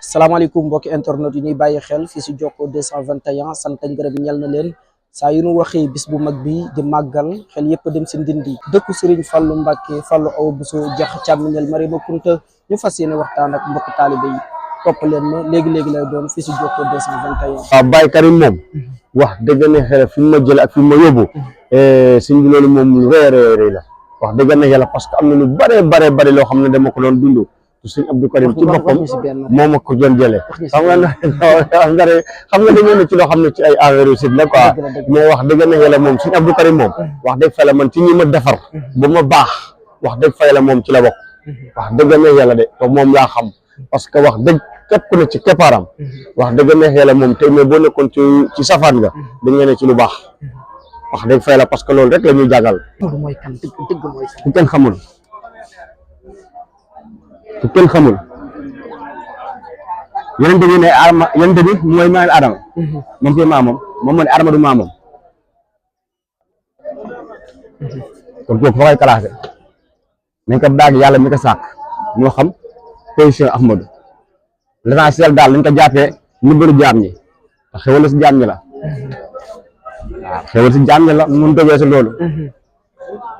salaamaaleykum mbokki internet yi ñuy bàyyi xel fii si Jokko 221 sant ak ngërëm ñel na leen saa yu nu waxee bis bu mag bi di màggal xel yëpp dem si Ndindi dëkku Serigne Fallou Mbacké Fallou Awa Bousso jax càmmiñal Mariama Kunta ñu fas yéene waxtaan ak mbokk taalibe yi topp leen ma léegi-léegi lay doon fii si Jokko 221. waaw Baye Karim moom wax dëgg ne xel fi mu ma jël ak fi mu ma yóbbu suñ bi loolu moom lu rëy la wax dëgg ne yàlla parce que am na lu bare loo xam ne dama ko doon dund Sëñ Abdou Karim ci boppam moo ma ko doon jëlee xam nga dañoo ne ci loo xam ne ci ay affaire yu sit la quoi mais wax dëgg na yàlla moom Sëñ Abdou Karim moom wax dëgg fa la man ci ñi ma defar ba ma baax wax dëgg fa la moom ci la bokk wax dëgg na yàlla de te moom laa xam parce que wax dëgg képp ku ne ci keppaaram wax dëgg na yàlla moom tey mais boo nekkoon ci safaan nga dañ nga ne ci lu baax wax dëgg fa la parce que loolu rek la ñuy jàngal ku kenn xamul ku kenn xamul yonente bi ne Adama yonente bi mooy maam Adama moom ci maamam moom moo ne Adama du maamam kon kooku fa koy classé nañ ko daag yàlla mi ko sàkk moo xam position Ahmadou l'essentiel daal lañ ko jàppee numéro jaam ñi te xewal si jaam ñi la waaw xewal si jaam ñi la mun dogee si loolu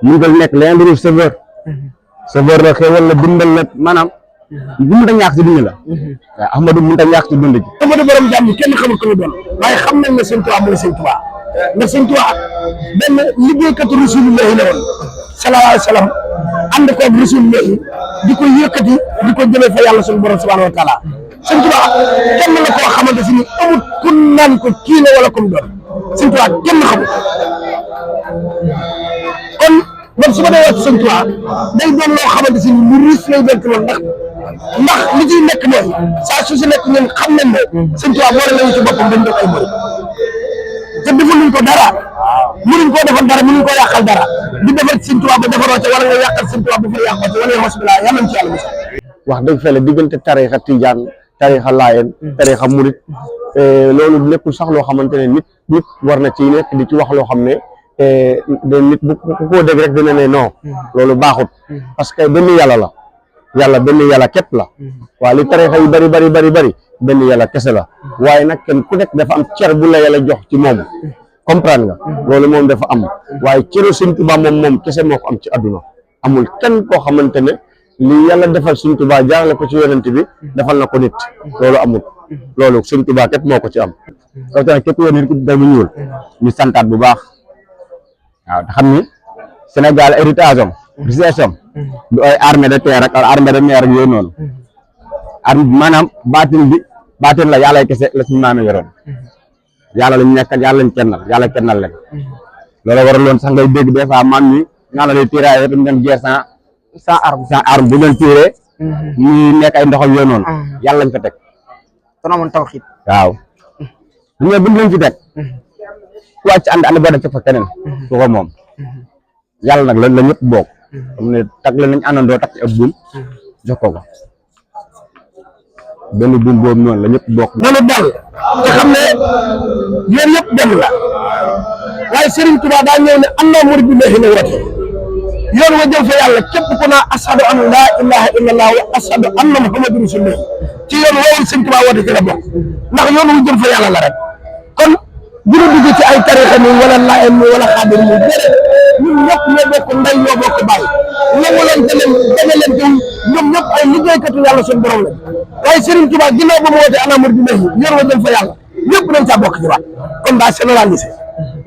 mun ko nekk leneen lu dul serveur la xewal la dundal la maanaam bu mu ta ñàkk si dund la waaw Ahmadou mu ta ñàkk si dund ji Ahmadou borom jàmm kenn xamul ko mu doon waaye xam nañ ne Sëñ Tuubaa mooy Sëñ Tuubaa ndax Sëñ Tuubaa benn liggéeykatu Rasulullahi la woon sallallahu alayhi wa sallam ànd ko ak Rasulullahi di ko yëkkati di ko jëlee fa yàlla suñu borom subhanahu wa taala Sëñ Tuubaa kenn la koo xamante si ni amul ku naan ko kii la wala comme doon Sëñ Tuubaa kenn xamul kon man su ma dee wax Sëñ Tuubaa day doon loo xamante si lu riis lay doon ci man ndax li ciy nekk mooy saa su si nekk ñun xam nañ ne Sëñ Tuubaa boole lañu ci boppam dañ doon ay mbir te defaluñ ko dara mënuñ koo defal dara mënuñ koo yàqal dara di defal Sëñ Tuubaa ba defaroo ca wala nga yàqal Sëñ Tuubaa ba fa yàqoo ca wala alhamdulilah yal nañ ci yàlla musal. wax dëgg fa la diggante tariixa tijaan tariixa laayeen tariixa murit loolu nekkul sax loo xamante ne nit war na ci nekk di ci wax loo xam ne nit bu ko dégg rek dina ne non loolu baaxut parce que benn yàlla la yàlla benn yàlla képp la waaw li tariixa yu bari benn yàlla kese la waaye nag kenn ku nekk dafa am cer bu la yàlla jox ci moom comprendre nga loolu moom dafa am waaye cëru Sëñ Tuubaa moom kese moo ko am ci àdduna amul kenn koo xamante ne li yàlla defal Sëñ Tuubaa jaarale ko ci yonent bi defal na ko nit loolu amul loolu Sëñ Tuubaa képp moo ko ci am waxtaan képp yoon nit ku damu ñuul ñu santaat bu baax waaw te xam ni Sénégal héritage am richesse am du ay armée de terre ak armée de mer ak yooyu noonu maanaam baatin la yàlla kese la suñu maame yoroon yàlla lañ nekkal yàlla lañ kennal leen loolu waraloon sax ngay dégg des fois man mi naa la lay tiraillé dañ dem guerre sans arme bu leen tiré muy nekk ay ndoxal yooyu noonu yàlla lañ fa teg kon amoon tawxiid waaw bu ñu lañ fi teg ku wàcc ànd boo def fa keneen su ko moom yàlla nag la ñëpp bokk xam ne tag la nañ àndandoo takk ci ab buum jox ko benn buum boobu noonu la ñëpp bokk nanu dal te xam ne yéen yëpp dem la waaye Serigne Touba daa ñëw ne am naa murid bi neexi na woote yoon wa jël fa yàlla képp ku naa ashadu an laa ilaha illallah wa ashadu anna muhammadu rasulullah ci yoon woowu Serigne Touba woote ci la bokk ndax yoon wu jël fa yàlla la rek kon bu ñu dugg ci ay tarixa mi wala laayeen mi wala xaadir mi déedéet ñun ñëpp ñoo bokk ndey ñoo bokk bàyyi nangalante leen dagalante ñoom ñëpp ay liggéeykatu yàlla suñu borom la waaye Serigne Touba ginnaaw ba mu wootee ana murid bi neexi yoon wa jël fa yàlla ñëpp nañ caa bokk ci waat kon daa généralisé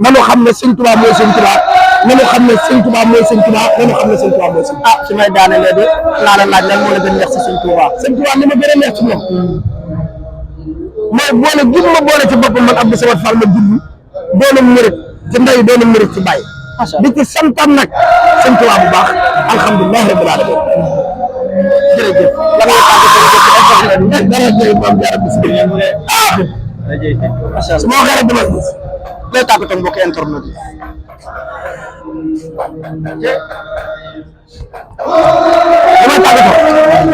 nanu xam ne Sëñ Tuubaa mooy Sëñ Tuubaa nanu xam ne Sëñ Tuubaa mooy Sëñ Tuubaa nanu xam ne Sëñ Tuubaa mooy Sëñ su may daanelee de laa la laaj lan moo la gën neex si Sëñ Tuubaa Sëñ Tuubaa li ma gën a neex ci moom mooy boole gim ma boole ci boppam man Abdou Samad Fall ma judd doona murit ci ndey doona murit ci bàyyi di ci santam nag Sëñ Tuubaa bu baax alhamdulilah rabbil alamin jërëjëf dara jëy maam jaara bis su ma waxee rek dama gis lay tàggatoo mbokk internet yi dama tàggatoo